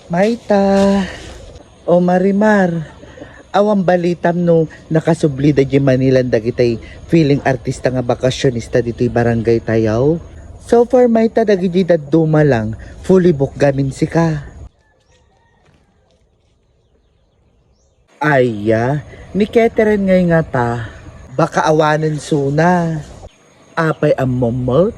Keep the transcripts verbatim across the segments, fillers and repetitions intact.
Mayta. O Marimar, awan balitam no nakasubli da di Manilan dagitay feeling artista nga bakasionista ditoy barangay tayo? So far, mayta dagiti dadduma lang, fully book gamin sika. Aya, ni Catherine ngay ngata, baka awanen suna. Apay ammom met?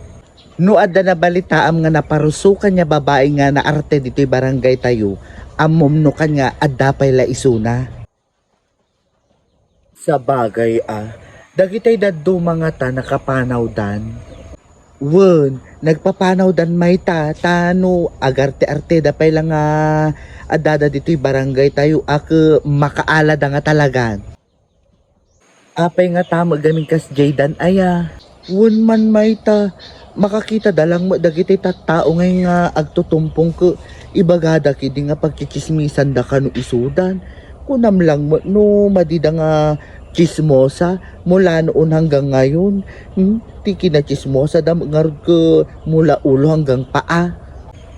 No adda nabalitaam nga naparusokan nga babai nga naarte ditoy barangay tayo, ammom no kan nga adda pay la isuna. Sabagay a, dagitay dadduma ngata nakapanawdan. Wen, nagpapanawdan mayta, ta no agarte-arteda pay la nga addada ditoy barangay tayo, a ket makaalada nga talagan. Apay ngata met gamin kasdiay dan aya? Wen man mayta, makakitada lang met dagiti tattao ngay nga agtutumpong ket ibagada ketdi nga pagtsitsismisanda kano isudan. Kunam lang met no madida nga tsismosa mula noon hanggang ngayon. Hmm? Ti kinatsismosada met ngarud ket mula ulo hanggang paa.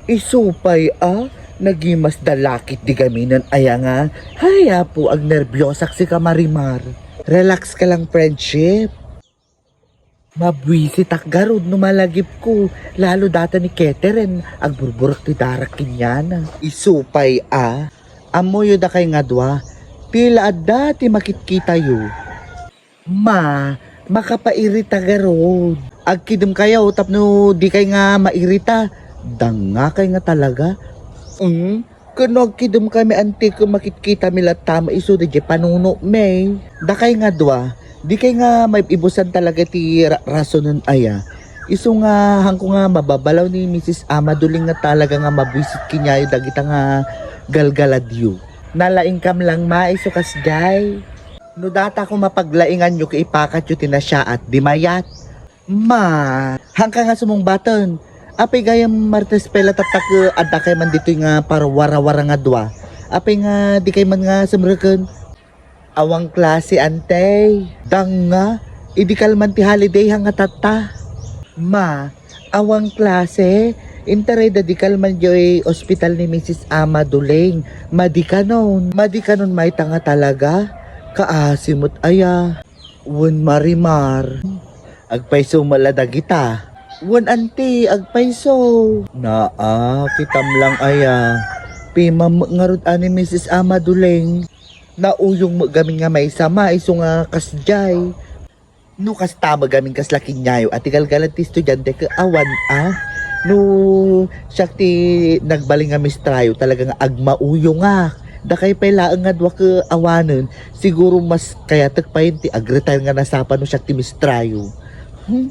Isu pay a, nagimasda la ketdi gamin aya nga, hay Apo, agnerbiosak sika Marimar. Relax ka lang, friendship. Mabwisitak garud no malagipko, lalo data ni Catherine, agburburek ti darak kenkuana. Isu pay a, ammoyo dakay nga dua, ti la adda ti makitkitayo. Ma, makapairita garud. Agkidemkayo tapno dikay nga mairita. Dangngakay nga talaga. Mm, ken no agkidemkami, anti, ket makitkitami latta isu daydiay panunomi. Dakay nga dua, dikay nga maib-ibusan talaga ti ra-, rasonen aya. Isu nga haanko nga mababalaw ni Misis Amaduleng nga talaga nga mabwisit kenkuayo dagita nga galgaladyo. Nalaingkam lang, ma, isu kasdiay. No data koma paglainganyo ket ipakatyo ti nasiaat, di mayat. Ma, haanka nga sumungbaten. Apay gayam Martes pay la tatta ket addakay man ditoy nga parwarawara nga dua? Apay nga dikay man nga semreken? Awan klase, antay. Dangngak, idi kalman ti holiday haanga tatta. Ma, awan klase? Intarayda di kalman diay ospital ni Misis Amaduleng. Madi kanon. Madi kanon mayta nga talaga? Kaasi met aya. Wen Marimar. Agpayso met la dagita. Wen anti, agpayso. Naa, kitam lang aya. Pimam met ngarud a ni Misis Amaduleng. Nauyong met gamin nga maysa, ma, isu nga kasdiay. No kasta met gamin kasla kenkuayo a ti galgalad ti estudiante ket awan a. No siak ti nagbalin nga maestrayo, talaga nga agmauyongak. Dakay pay laeng nga dua ket awanen, siguro mas kayatek pay ti agretire nga nasapa no siak ti maestrayo. Hmm?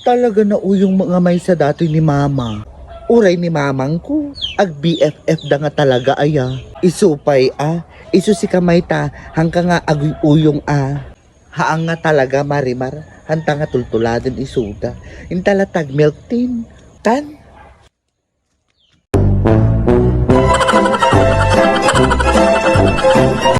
Talaga nauyong met nga maysa datoy ni Mama. Uray ni mamangko, ag-B F F da nga talaga aya. Isu pay a, isu sika mayta, haanka nga aguy-uyong a. Haan nga talaga, Marimar, haanta nga tultuladen isuda. Inta la ti ag-milk tin. Tan,